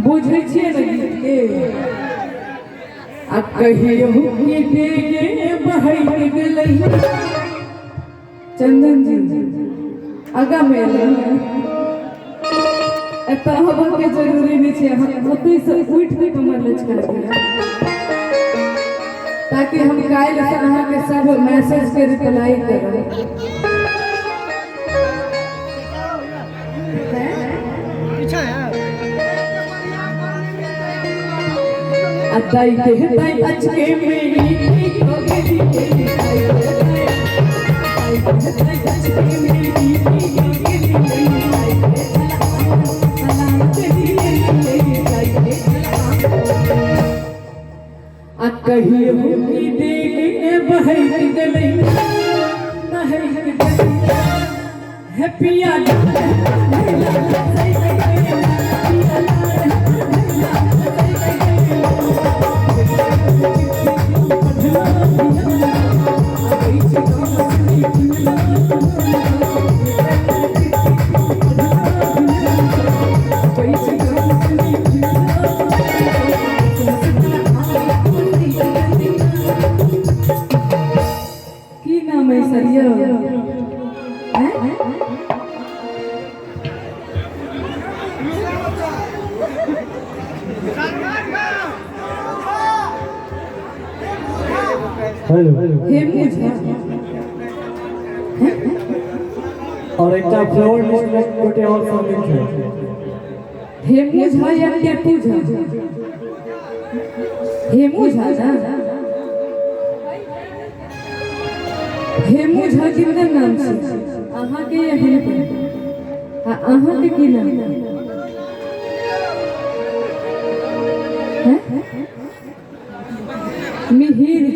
बुझै छियै ने गीतके? आ कहियो कि देगे बहक गेलै। चंदन जी आगाँ मे एलै, एतऽ अबऽके जरूरी नहि छै, अहाँ ओतहिसँ उठि कऽ कमर लचका दिअ, ताकि हम काल्हिसँ अहाँके सब मैसेजके रिप्लाई करब। आ दाई के दाई अचके मेरी हो गई, दाई के दाई, दाई के दाई अचके मेरी हो गई, दाई के सलाम चली, दाई के आ कहियो की देगे बहक गेलै, बहक गेलै हे पिया। की नाम है सर यौ? हैं? हेलो। हेमू झा। और एकटा फ्लोर लिस्ट में गोटे और शामिल छै। हेमू झा या टेपू झा? हेमू झा ना? हेमू झा किनकर नाम छै? अहाँके या हिनकर? आ अहाँके की नाम हैं? मिहिर।